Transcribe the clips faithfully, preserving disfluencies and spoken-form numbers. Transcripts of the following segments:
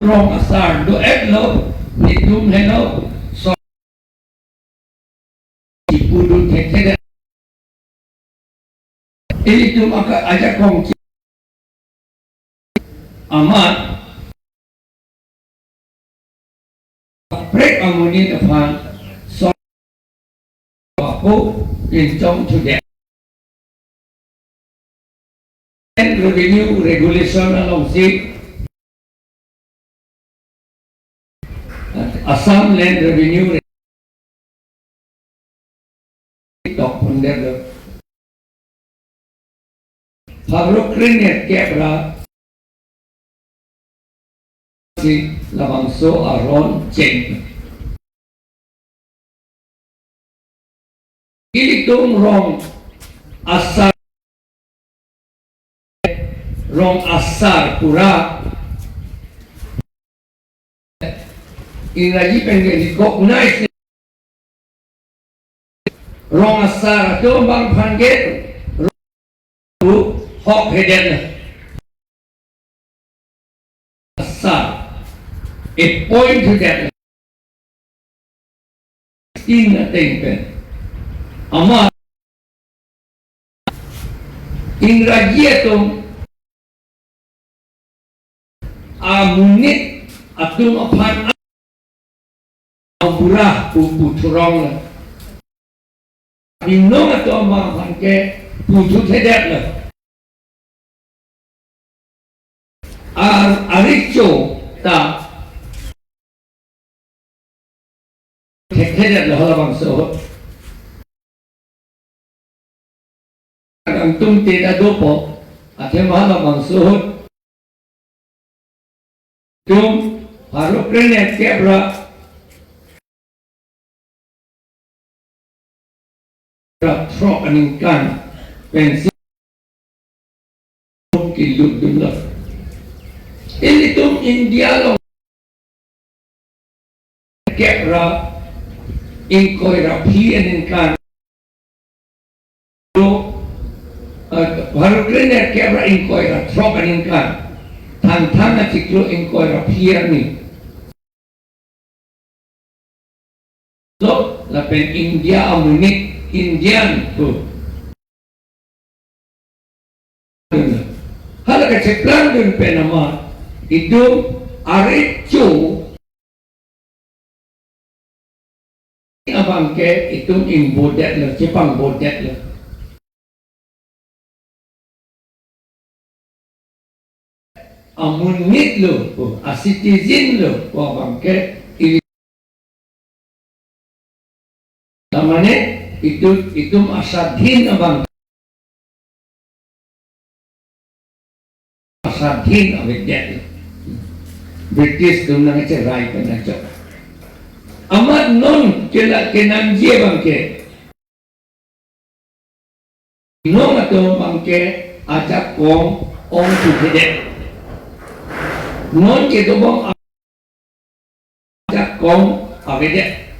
rong asar do-etlo, netum helo, so, ipudun thekthe. Ilitum aka ajakong ki-, amat kaprek amonit aphan so, ako inchong chude. Land Revenue Regulation alongsi, Assam Land Revenue Re-, tok pon det lo. Pharo krenerkep ra si labangso aron cheng. Ilitum rong asar, rong asar pura. Ingraji pen ke recognize. Rong asar atum abang aphan ke ru hok hedet na. Asar appoint hedet na. Tin ateng pen. Amat Ingraji atum amonit atum aphan abura pu puthurong lo. Binong atum aphan ke puthuthedet lo. Ar arecho ta thekthe det lo halabangso ahut. Kangtung te ta dopo, athema halabangso ahut. Tum, pharo krenerkep ra, ra throk aningkan pensi kelutdun lo. Ilitum India along kep ra ingkoi ra phli aningkan. Lo, eh, pharo krenerkep ra ingkoi ra throk aningkan. Thangthang achiklo ingkoi ra phli arni. Lo, lapen India amonit Indian pu. Hala kacheplangdun pen amat itum arecho abang ke itum ingbodet lo, chepangbodet lo. Amonit lo, a citizen lo, ko abang ke ili-, lamane itum, itum aswadhin abang, aswadhin avedet lo. British atum nangcherai pen ajok. Amat non kela kenangji abang ke, non atum abang ke ajakong ongthuthedet. Non kedobom ajakong avedet.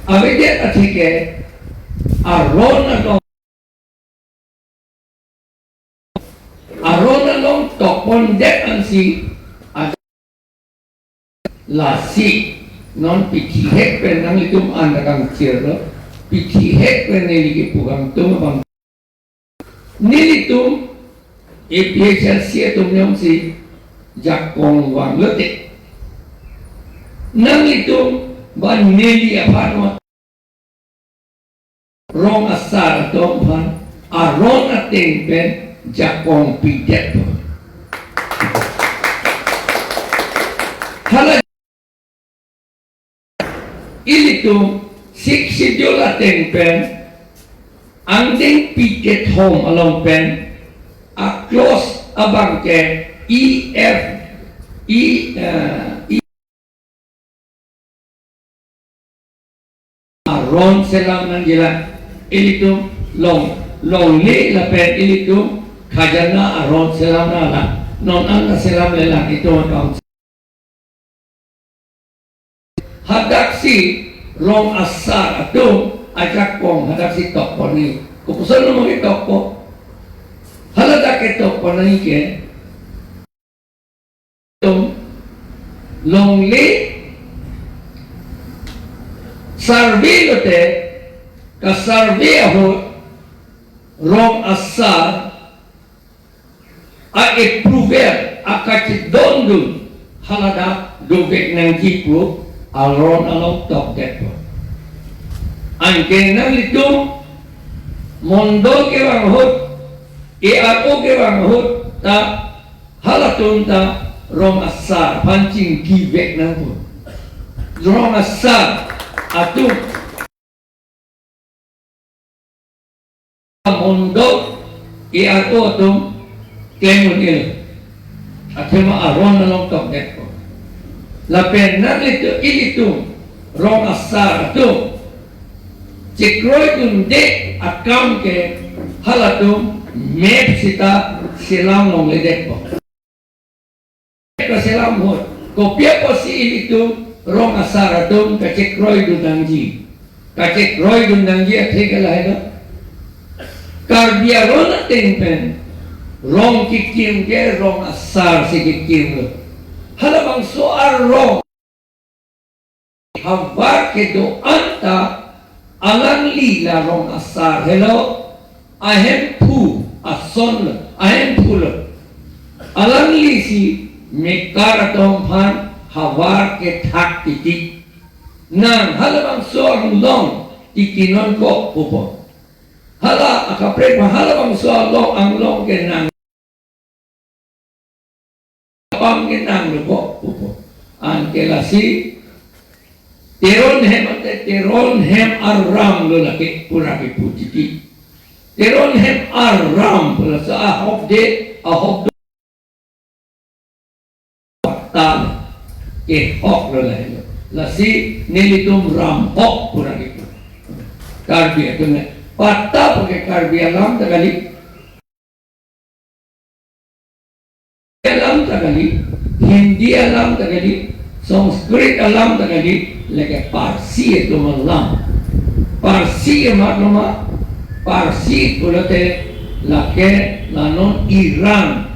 Avedet atheke aron along, aron along tokpondet ansi, lasi non pithihek pen nanglitum an kangchir lo, pithihek pen neli kepu kangtung abang. Nelitum A P H L C atum jongsi jakong vanglote, nanglitum ba neli aphan ma rong asar atum aphan aron ateng pen jakong pidet. Hala ilitum Sixth Schedule ateng pen angdengpi kethom along pen a-clause abang ke E F, E, eh, E aron selam nangjilang. Ilitum long, longle lapen ilitum khajana aron selam nanglang. Non an ta selamlelang itum account. Hadaksi rong asar atum ajakong hadaksi tokpon nangji. Kopuson lo ma ketokpo? Hala dak ketokpon nangji ke, itum Longle survey lote, ka survey ahut rong asar a-approval, akachedondun, haladak dovek nangji pu aron along tokdetpo. Anke nanglitum mondol kevang ahut, A R O kevang ahut ta, halatum ta rong asar aphan chinghivek nangpo. Rong asar atum mondol A R O atum klem un-e, athema aron along tokdetpo. Lapen nanglitum, ilitum rong asar atum chekroidunde akam ke halatum map sita selam longledetpo. Kaselam ahut, kopi apotsi ilitum rong asar atum kachekroidun nangji? Kachekroidun nangji athe ke lahelo. Karbi aron ateng pen rong kekim ke rong asar si kekimlo. Halabangso arong havar kedo-an ta alangli la rong asar helo, ahemphu asonlo, ahemphulo. Alanglisi mekar atum aphan havar kethak titi. Nang halabangso anglong titi nonkok pupo. Hala akaprek ma halabangso along anglong ke nang pam ke nanglo kok pupo. Anke lasi Teron hem ante Teron hem aram lo lake pura kepu titi. Teron hem aram pu laso ahokde, ahokdo ta kehok lo lahelo. Lasi nelitum ramhok pura kepu. Karbi atum ne patta pu ke Karbi alam ta kali. Alam ta kali, Hindi alam ta kali, Sanskrit alam ta kali, lake Parsi atum alam. Parsi amat loma, Parsi pulote lake la non Iran,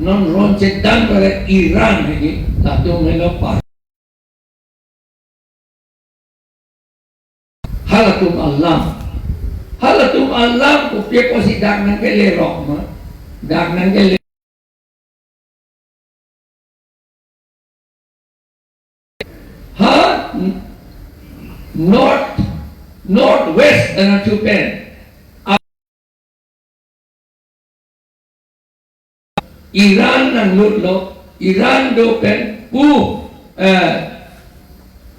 non ron chedan pada Iran hedi, latum helo Parsi. Halatum alam. Halatum alam kopi apotsi dak nangkelerok ma? Dak nangkele ha n-, North, North West anatthu pen Iran nanglutlo, Iran do pen pu, eh,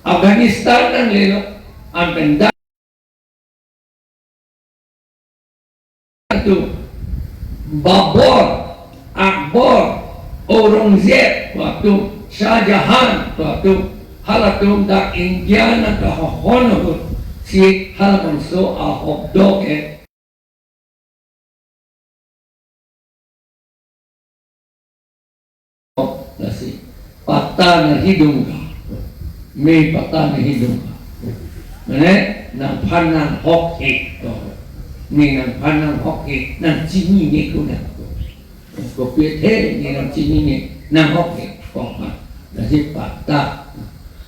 Afghanistan nanglelo, an pen dak atum, Babur, Akbar, Aurangzeb pu atum, Shah Jahan pu atum, halatum dak India nangkahon ahut si halabangso ahokdo ke. Lasi, पता नहीं दूंगा, मैं पता नहीं दूंगा. Mane, nangphan nanghok-ik, ko. Ne nangphan nanghok-ik, nangchinine ko nang, ko. Kopi athe ne nangchinine, nanghok-ik, ko. Lasi पता.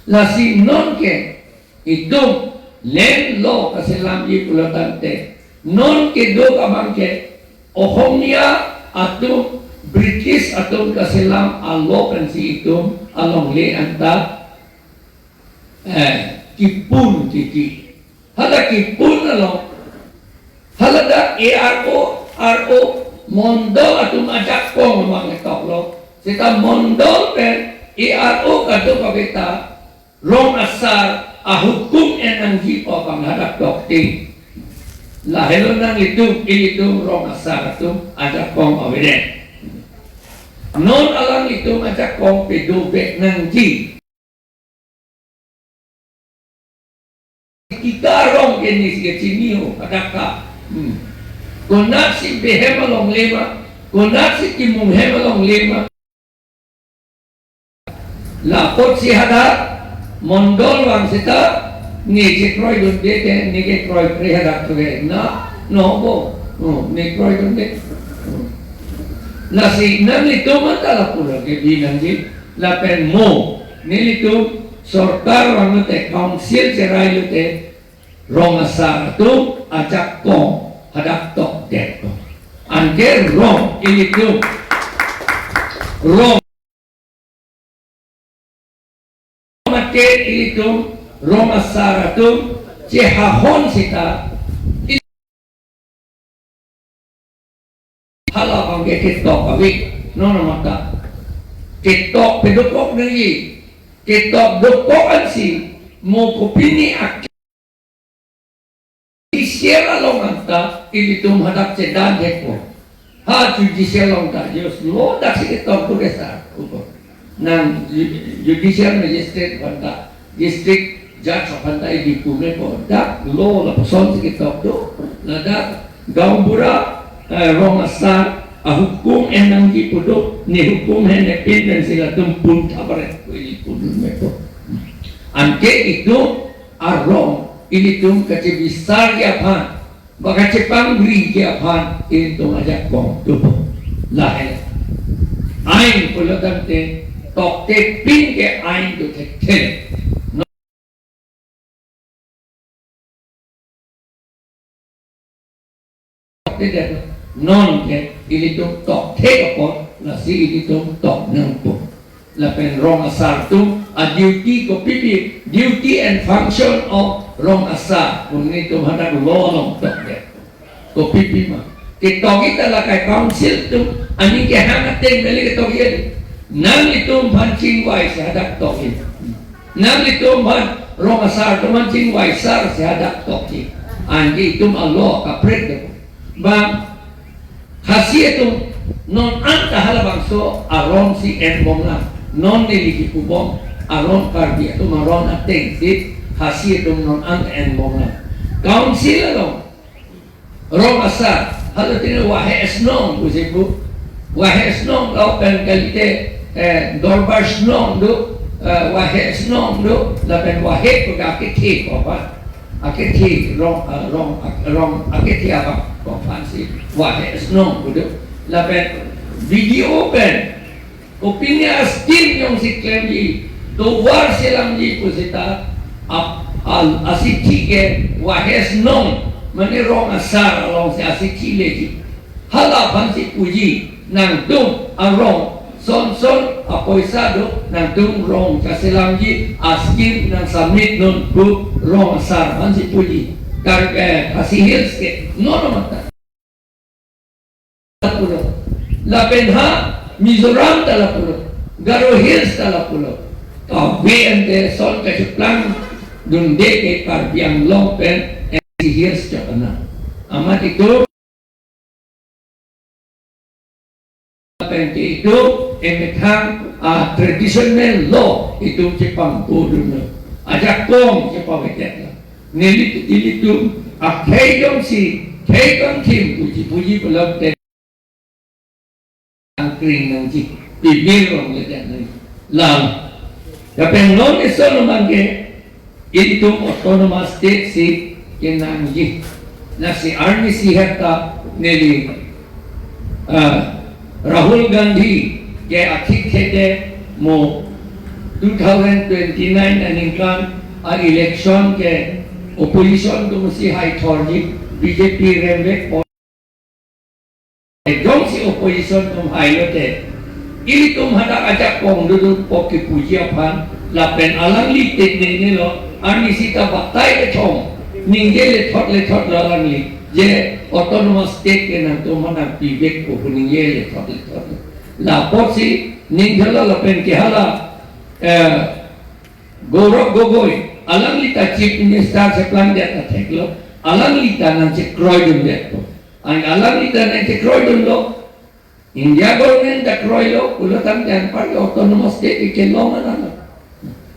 Lasi non ke, itum lelo kaselamji pulo tangte, non keduk abang ke Ohomia atum, British atum kaselam alo pensi itum alongle anta, eh, kipun titi. Hala kipun along, hala dak A R O, R O, mondol atum ajakong abang etoklo. Seta mondol pen A R O kadokave ta rong asar ahukum en nangji pu abang hadak tokte. Lahelo nanglitum, ilitum rong asar atum ajakong avedet. Non alanglitum ajakong pedovek nangji. Kita rong ke nisi kechini ho, hadak ka. Hmm. Konatsi behem alongle ma, konatsi kimung hem alongle ma. Lapotsi hadak mondol vang seta, ne chekroidunde te, ne kekroikre hadak tu ke. Na, no bo. Hmm, ne kroidunde. Hmm. Lasi nanglitum anta lapu lake bi nangji, lapen mo Nelitum sorkar vanglote, council cherai lote, rong asar atum ajakong hadak tokdet. Anke rong ilitum, rong mate ilitum, rong asar atum chehahon seta, hala abang ke ketok ave, non mata. Ketok pedokok nangji, ketok dokok ansi, mo kopine ak judicial along anta ilitum hadak chedan thekpo. Ha judicial along ta, just lo dak si ketok tu kesa upo. Nang ju-, judicial magistrate aphanta, district judge aphanta ili pu mepo, dak lo lapuson si ketok do. Ladak gaonbura, eh, rong asar ahukum en nangji pu do, ne hukum hen ne pin pen si latum pun thabaret pu ili pu mepo. Anke itum arong ilitum kachebisarji aphan, ba kachepangriji aphan ilitum ajakong tupo. Lahai ain pulo tangte, toktepin ke ain do thekthe. Tokte det, non ke ilitum tokte apot, lasi ilitum tok nangpo. Lapen rong asar atum a-duty kopipi, duty and function of rong asar, pu nelitum hadak lo along tokdet. Kopipi ma? Ketok-ik ta la kai council atum, aning kehang ateng mele ketok-ik. Nanglitum aphan chingvai si hadak tok-ik. Nanglitum aphan rong asar atum aphan chingvaisar si hadak tok-ik. Anke itum alo kaprek de. Bang Khasi atum non anta halabangso arong si enbomlang. Non neli kipubom arong, Karbi atum arong ateng si Khasi atum non anta enbomlang. Council along rong asar, halatin Wahe Snong pusi pu. Wahe Snong lapen kalite, eh, Dorbar Snong do, eh, Wahe Snong do, lapen Wahe pu ke akethi kopan. Akethi rong, eh, rong, eh, rong akethi abang kopan si Wahe Snong pu do. Lapen B D O pen, kopine a-scheme jongsi klemji, tovar selangji pu seta, ap-, al-, asithi ke Wahe Snong, mane rong asar along si asithi leji. Hala aphan si puji, nangtum arong, son son apoisa do, nangtum rong kaselangji a-scheme nang submit non pu rong asar aphan si puji. Kar, eh, Khasi Hills ke, non mata. Lapulo. Lapen ha Mizoram ta lapulo. Garo Hills ta lapulo. Kave ante son kacheplang dunde ke Karbi Anglong pen Khasi Hills chot ana. Amat itum pen ke itum emethang a-traditional law itum chepangpo dunlo. Ajakong chepavedet lo. Neli ilitum akhei jongsi, khei kangthim puji puji pulote angkring nangji, pibir rong ledet nangji. Lam. Lapen non ison abang ke ilitum autonomous state si kenangji. Lasi arnisi heta neli, ah, Rahul Gandhi ke athik thede mo two thousand twenty-nine aningkan a-election ke opposition atum si haithorji, B J P remvek po. Jongsi opposition atum hailote, ilitum hadak ajakong dodunpo kipuji aphan, lapen alangli tet ningnelo, arnisi ta batai kethom, ningje lethot lethot lo alangli, je autonomous state ke nangtum aphan nangpivekpo pu ningje lethot lethot lo. Lapotsi ningthelo lapen ke hala, eh, Gaurav Gogoi, alangli ta Chief Minister cheplang det ta theklo, alangli ta nangchekroi dundetpo. An alangli ta nangchekroi dunlo, India government ta kroilo, pulo tangte anparke autonomous state ke kelong anlo.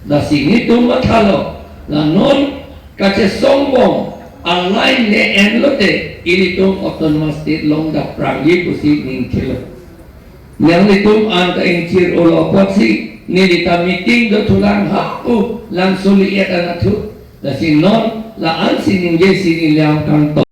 Lasi nelitum mathalo, la non kachesongbom a-line le enlote, ilitum autonomous state longdapprangji pusi ningthelo. Nanglitum anta ingchir-olo apotsi, neli ta meeting dothulang ha pu, lang soli et anatthu. Lasi non, la-ansi ningjesi neli angkang to.